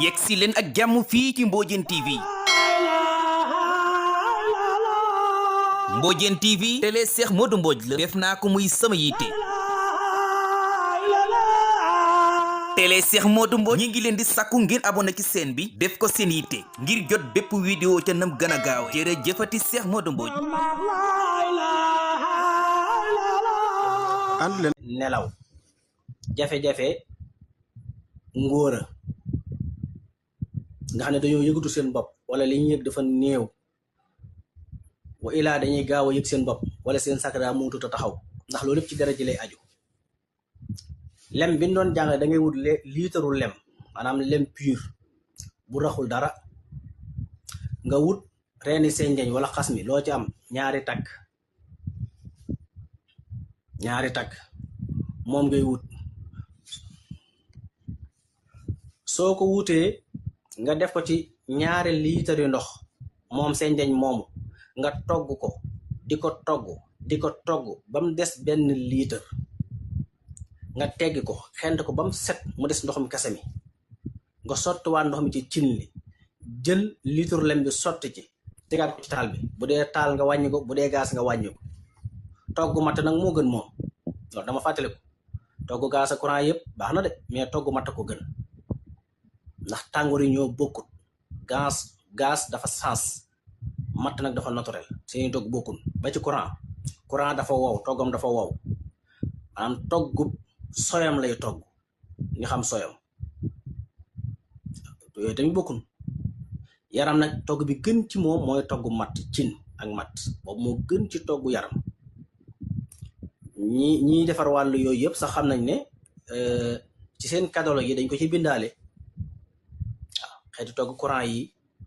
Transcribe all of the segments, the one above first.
yegsi leen ak jàmm fii ci Mbodiène TV. Mbodiène TV télé Cheikh Modou Mbodj la def naa ko muy sama yitte. télé Cheikh Modou Mbodj ñi ngi leen di sakku ngir abonné ci chaîne bi def ko seen yitte ngir jot bépp vidéo ca nam gën a gaaw jërëjëfati Cheikh Modou Mbodj. ànd leen nelaw jafe-jafe ngóora nga xam ne dañoo yëgatu seen bopp wala li ñu yëg dafa néew wa ilaa dañuy gaaw a yëg seen bopp wala seen sakara muutut a taxaw ndax loolu lépp ci dara ji lay aju. lem bi ñu doon jàngale da ngay wut liitaru lem maanaam lem pur bu raxul dara nga wut reeni senjeñ wala xas mi loo ci am ñaari takk moom ngay wut. soo ko wutee nga def ko ci ñaari liitari ndox moom senjeñ moomu nga togg ko di ko togg ba mu des benn liitar nga teggi ko xent ko ba mu set mu des ndoxum kese mi nga sottiwaat ndox mi ci cin li jël liitaru lem bi sotti ci tegaat ko ci taal bi bu dee taal nga wàññi ko bu dee gaas nga wàññi ko. togg matt nag moo gën moom loolu dama fàttali ko togg gaas ak courant yëpp baax na de mais togg matt ko gën ndax tàngoor yi ñoo bokkut. gaas dafa sens matt nag dafa naturel seeni togg bokkun ba ci courant dafa wow toggam dafa wow maanaam toggub soyam lay togg ñu xam soyam yooyu tamit bokkun. yaram nag togg bi gën ci moom mooy togg matt cin ak matt boobu moo gën ci togg yaram. ñi defar wàllu yooyu yëpp sax xam nañ ne ci seen catalogue yi dañ ko ci bindaale. waaw xeeti togg courant yi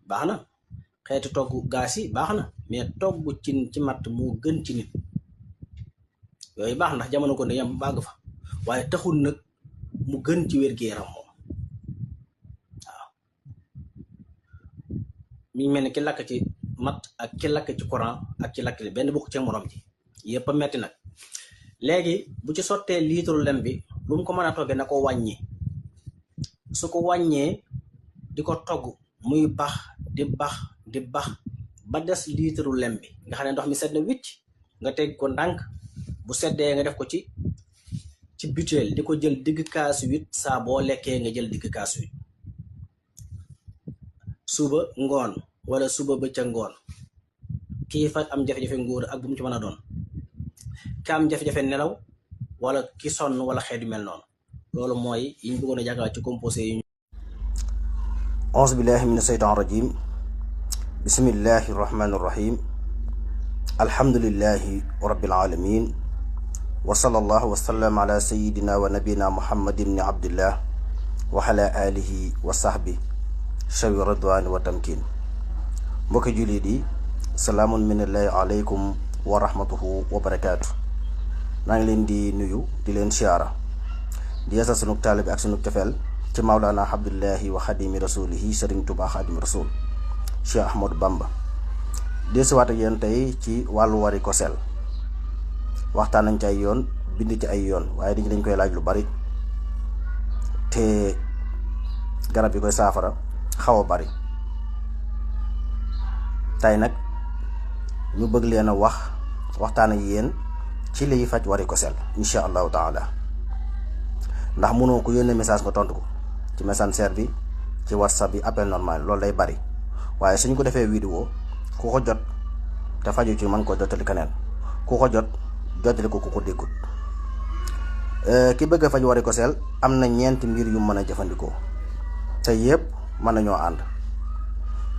baax na xeeti togg gaas yi baax na mais togg cin ci matt moo gën ci nit yooyu baax ndax jamono ko ne yam bàgg fa waaye taxul nag mu gën ci wér-gu-yaram moom. waaw mi mel ni ki lakk ci matt ak ki lakk ci courant ak ki lakk benn bokk ci morom ji yëpp a metti nag. léegi bu ci sottee liitaru lem bi lu mu ko mën a toggee na ko wàññi su ko wàññee di ko togg muy bax di bax ba des liitaru lem bi nga xam ne ndox mi sedd na wicc nga teg ko ndànk bu seddee nga def ko ci butéel di ko jël digg kaas 8 saa boo lekkee nga jël digg kaas 8 suba ngoon wala suba bëccëg ngoon kii faj am jafe-jafe ngóor ak bu mu ci mën a doon ki am jafe-jafe nelaw wala ki sonn wala xeet yu mel noonu loolu mooy yi ñu bëggoon a jàngal ci composé yi. auzu billahi mina shaytaan rajim bismillahi rahmani rahim alhamdulillahi rabbil alamin wa sallallahu wa sallam ala sayidina wa nabina muhammad ibni abdillah wa ala alihi wa sahbi shawi ridwani wa tamkin. mbokki jullit yi salaamun minallahi aleykum wa rahmatuhu wa barakaatu. naa ngi leen di nuyu di leen siyaara di yeesal sunu taalibe ak sunu cofeel ci Mawlana Abdullahi wa xadimi rasulihi Sëriñ Tuubaa xadimi rasul Cheikh Ahmadou Bamba. desuwaat ak yéen tey ci wàllu varicocèle waxtaan nañ ci ay yoon bind ci ay yoon waaye dañ koy laaj lu bari te garab yi koy saafara xaw a bari. tey nag ñu bëgg leen a waxtaan ak yéen ci liy faj varicocèle incha allahu taala ndax mënoo ko yónnee message nga tontu ko ci messenger bi ci whatsapp bi appel normal loolu day bari waaye suñ ko defee vidéo ku ko jot te faju ci mën ko jottali keneen ku ko jot jottali ko ku ko déggut. ki bëgg a faj varicocèle am na ñeenti mbir yu mën a jëfandikoo te yëpp mën nañoo ànd.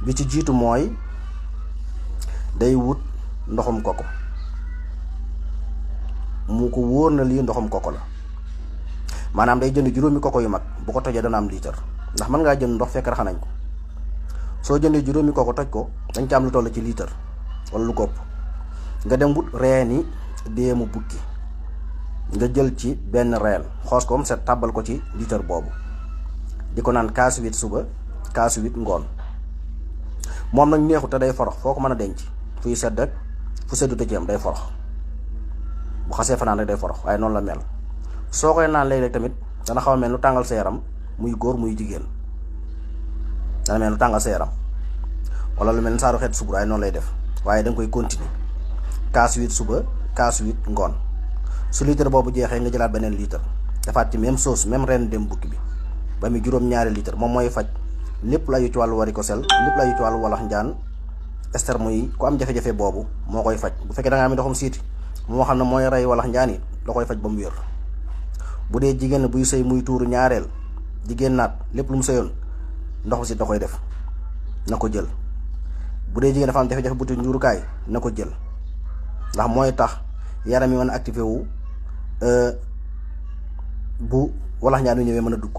bi ci jiitu mooy day wut ndoxum koko mu ko wóor na lii ndoxum koko la maanaam day jënd juróomi koko yu mag bu ko tojee dana am liitar ndax mën ngaa jënd ndox fekk raxa nañ ko soo jëndee juróomi koko toj ko dañ ci am lu toll ci liitar wala lu ko ëpp nga dem wut reeni déemu bukki nga jël ci benn reen xoos ko mu set tàbbal ko ci liitar boobu di ko naan kaas 8 suba kaas 8 ngoon. moom nag neexu te day forox foo ko mën a denc fuy sedd ak fu seddu te ci am day forox bu xasee fanaan rek day forox waaye noonu la mel soo koy naan léeg-léeg tamit dana xaw a mel lu tàngal sa yaram muy góor muy jigéen, dana mel lu tàngal sa yaram wala lu mel ni saaru xeet suburaay noonu lay def, waaye da nga koy continuer kaas 8 suba kaas 8 ngoon. su litre boobu jeexee nga jëlaat beneen litre defaat ci même sauce même ren dem bukki bi ba muy juróom-ñaari litre. moom mooy faj lépp la yu ci wàllu varicocèle, lépp la yu ci wàllu walax njaan, estomac yi ku am jafe-jafe boobu moo koy faj. bu fekkee da nga am ndoxum siiti moo xam ne mooy rey walax njaan yi da koy faj ba mu wér. bu dee jigéen buy sëy muy tuuru ñaareel jigéen naat lépp lu mu sëyoon ndoxum siit da koy def, na ko jël. bu dee jigéen dafa am jafe-jafe buti njurukaay na ko jël, ndax mooy tax yaram yi mën a activé wu bu walax njaan yu ñëwee mën a dugg,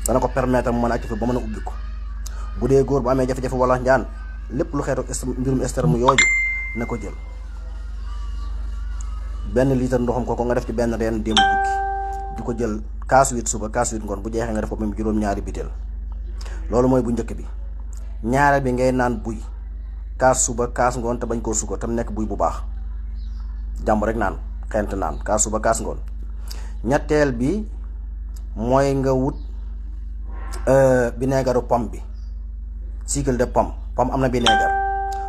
dana ko permettre mu mën a activé ba mën a ubbi ko. bu dee góor bu amee jafe-jafe walax njaan lépp lu xeetu mbirum estomac yooyu na ko jël. benn litre ndoxam ko nga def ci benn reen démb bukki di ko jël kaas 8 suba kaas 8 ngoon. bu jeexee nga def ko même juróom-ñaari biteel. loolu mooy bu njëkk bi. ñaareel bi ngay naan buy kaas suba kaas ngoon te bañ koo suko tam nekk buy bu baax, jàmm rek naan xent naan kaas suba kaas ngoon. ñetteel bi mooy nga wut vinaigre pomme bi, cycle de pomme am na vinaigre.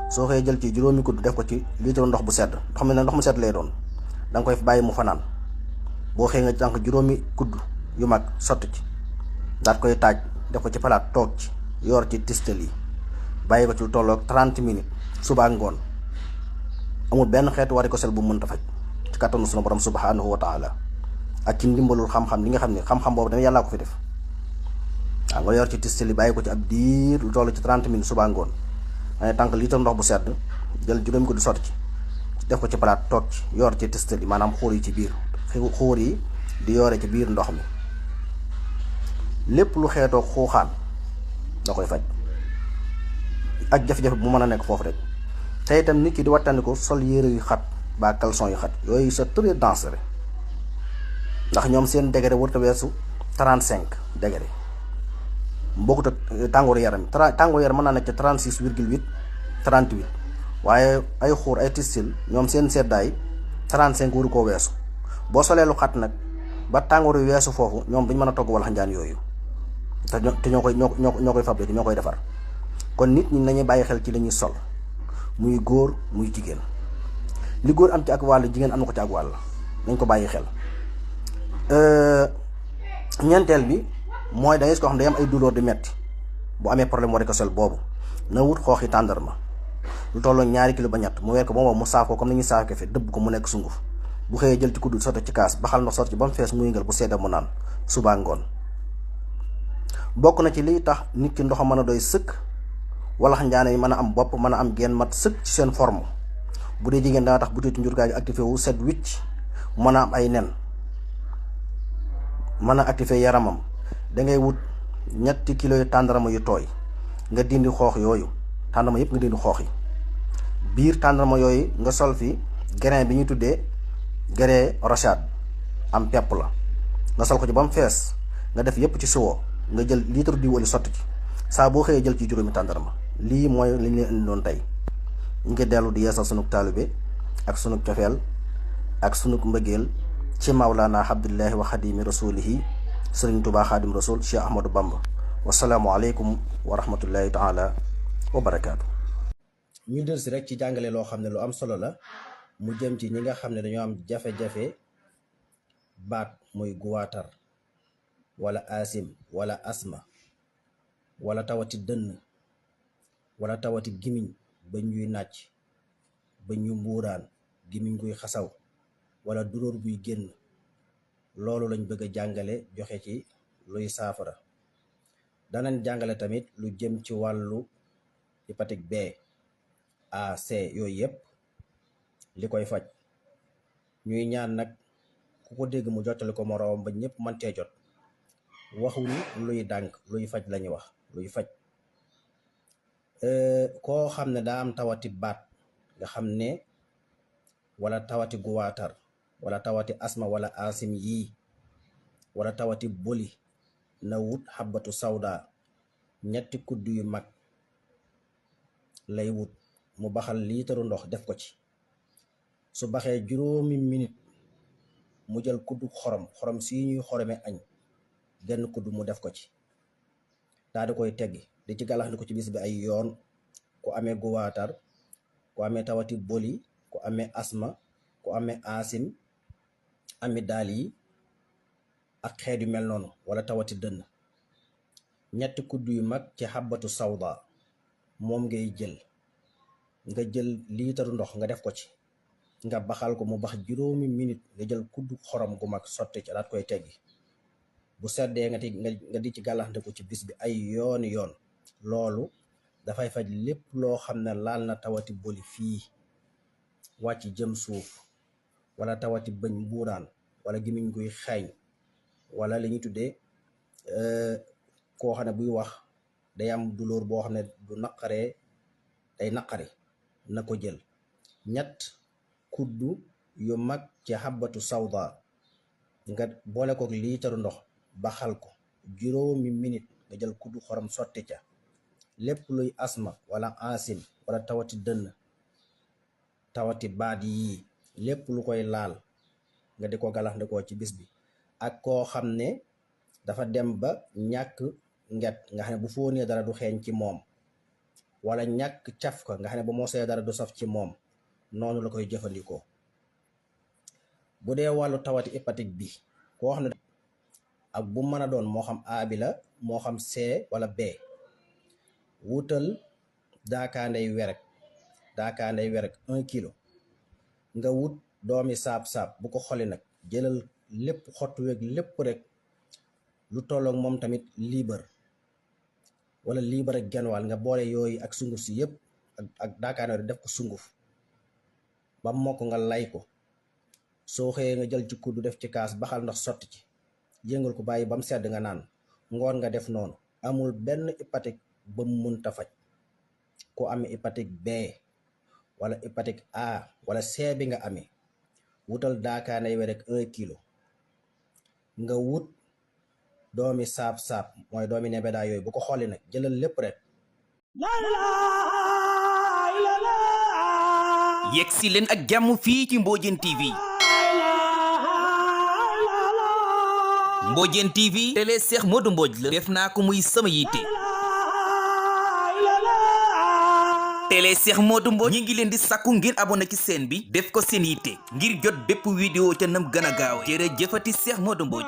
soo xëyee jël ci juróomi kudd def ko ci litre ndox bu sedd, ndox mu sedd lay doon, da nga koy bàyyi mu fanaan. boo xëyee nga tànk juróomi kudd yu mag sotti ci, daat koy taaj def ko ci palaat toog ci yor ci tistal yi, bàyyi ko ci lu tolloog 30 minutes suba ak ngoon. amul benn xeetu varicocèle bu mënta faj ci kattanu sunu borom subhanahu wa taala ak ci ndimbalul xam-xam li nga xam ne xam-xam boobu dana yàllaa ko fi def. waaw nga yor ci tistal yi bàyyi ko ci ab diir lu toll ci 30 minutes suba ak ngoon. dangay tànk litre ndox bu sedd jël juróomi ko di sotti ci def ko ci palaat toog ci yor ci tistal yi, maanaam xóor yi ci biir, xóor yi di yoore ci biir ndox mi. lépp lu xeetoo xuuxaan da koy faj ak jafe-jafe bu mën a nekk foofu rek. te itam nit ki di wattandiku sol yére yu xat ba caleçon yu xat, yooyu c'est très dangereux ndax ñoom seen degré warut a weesu 35 degré. bokkut ak tàngooru yaram tàngooru yaram mën naa nekk ci 36,8 38, waaye ay xuur ay tistil ñoom seen seddaay 35 waru koo weesu. boo solee lu xat nag ba tàngooru weesu foofu ñoom duñ mën a togg walax njaan yooyu te ñoo koy fabriqué, ñoo koy defar. kon nit ñi nañuy bàyyi xel ci li ñuy sol, muy góor muy jigéen. li góor am ci ak wàll jigéen am na ko ci ak wàll, nañ ko bàyyi xel. ñeenteel bi mooy da ngay gis koo xam ne day am ay douleur di metti, bu amee problème varicocèle boobu na wut xooxi tàndarma lu tolloo 2 kilo ba ñett mu weer ko ba mu saaf ko comme ni ñuy saaf ko fi dëbb ko mu nekk sunguf. bu xëyee jël ci kuddu sotti ci kaas baxal ndox sotti ci ba mu fees mu yëngal, bu sedda mu naan suba ngoon. bokk na ci liy tax nit ki ndoxam mën a doy sëkk, walax njaane yi mën a am bopp, mën a am genn mat sëkk ci seen forme. bu dee jigéen dana tax butitu njurkaay gi activé wu set wicc, mën a am ay nen, mën a activé yaramam. da ngay wut 3 kilo yu tàndarama yu tooy nga dindi xoox yooyu, tàndarma yëpp nga dindi xoox yi. biir tàndarma yooyu nga sol fi grain bi ñuy tuddee grain rochade, am pepp la, nga sol ko ci ba mu fees nga def yëpp ci siwo, nga jël litre diw oli sotti ci. saa boo xëyee jël ci juróomi tàndarma. lii mooy li ñu leen indi doon tey. ñu ngi dellu di yeesal sunu taalibe ak sunu cofeel ak sunu mbëggeel ci Mawlana Abdullahi wa Xadimi Rasulihi Sëriñ Tuubaa Xaadim Rasul Cheikh Ahmadou Bamba. wasalaamu aleykum wa rahmatullahi taala wa barakaatu. ñu del si rek ci jàngale loo xam ne lu am solo la, mu jëm ci ñi nga xam ne dañoo am jafe-jafe baat, muy guwaatar wala asim wala asma wala tawati dënn wala tawati gimiñ, ba ñuy nàcc, ba ñu mbuuraan, gimiñ guy xasaw wala duróor buy génn. loolu lañ bëgg a jàngale, joxe ci luy saafara. danañ jàngale tamit lu jëm ci wàllu hépatite B, A, C, yooyu yëpp li koy faj. ñuy ñaan nag ku ko dégg mu jottali ko moroom ba ñëpp mën cee jot. waxuñu luy dànk, luy faj lañuy wax, luy faj. koo xam ne daa am tawati baat nga xam ne, wala tawati guwaatar wala tawati asma wala asim yii, wala tawati boli, na wut xabatu sawda 3 kudd yu mag lay wut, mu baxal liitaru ndox def ko ci. su baxee juróomi minute mu jël kuddu xorom si ñuy xorome añ genn kuddu mu def ko ci daal di koy teggi di ci gàllax ko ci bis bi ay yoon ku amee guwaatar ku amee tawati boli ku amee asma ku amee asim ami daal yi ak xeet yu mel noonu wala tawati dënn ñetti kuddu yu mag ci xabatu sawda moom ngay jël nga jël liitaru ndox nga def ko ci nga baxal ko mu bax 5 minute nga jël kuddu xorom gu mag sotti ci daat koy teggi bu seddee nga di ci gàllaxndiku ci bis bi ay yoon loolu dafay faj lépp loo xam ne laal na tawati boli fii wàcc jëm suuf wala tawati bëñ mbuuraan wala gimiñ guy xeeñ wala li ñuy tuddee koo xam ne buy wax day am douleur boo xam ne du naqaree day naqari na ko jël ñett kuddu yu mag ci xabatu sawda nga boole ko liitaru ndox baxal ko 5 minute nga jël kuddu xorom sotti ca lépp luy asma wala asim wala tawati dënn tawati baat yi lépp lu koy laal nga di ko galaxndikoo ci bis bi ak koo xam ne dafa dem ba ñàkk nget nga xam ne bu fóonee dara du xeeñ ci moom wala ñàkk caf ko nga xam ne bu mosee dara du saf ci moom noonu la koy jëfandikoo. Bu dee wàllu tawati hépatique bi koo xam ne ak bu mën a doon moo xam A bi la moo xam C wala B wutal daakaanday werek 1 kilo nga wut doomi saab-saab bu ko xoli nag jëlal lépp xottu weeg lépp rek lu tolloog moom tamit liibar wala liibar ak genwal nga boole yooyu ak sunguf si yépp ak daakaanday def ko sunguf ba mokk nga lay ko soo xëyee nga jël ci kuddu def ci kaas baxal ndox sotti ci yëngal ko bàyyi ba mu sedd nga naan ngoon nga def noonu amul benn hépatique ba mu mënta faj ku amee hépatique B wala hépatique A wala C bi nga amee wutal daakaanay we rek 1 kilo nga wut doomi saab-saab mooy doomi nebedaa yooyu bu ko xolli nag jëlal lépp rek. yegg si leen ak jàmm fii ci Mbodiène TV. Mbodiène TV télé Cheikh Modou Mbodj la def naa ko muy sama yitte. télé Cheikh Modou Mbodj ñi ngi leen di sakku ngeen abonné ci chaîne bi def ko seen yitte ngir jot bépp vidéo ca nam gën a gaaw jërëjëfati Cheikh Modou Mbodj.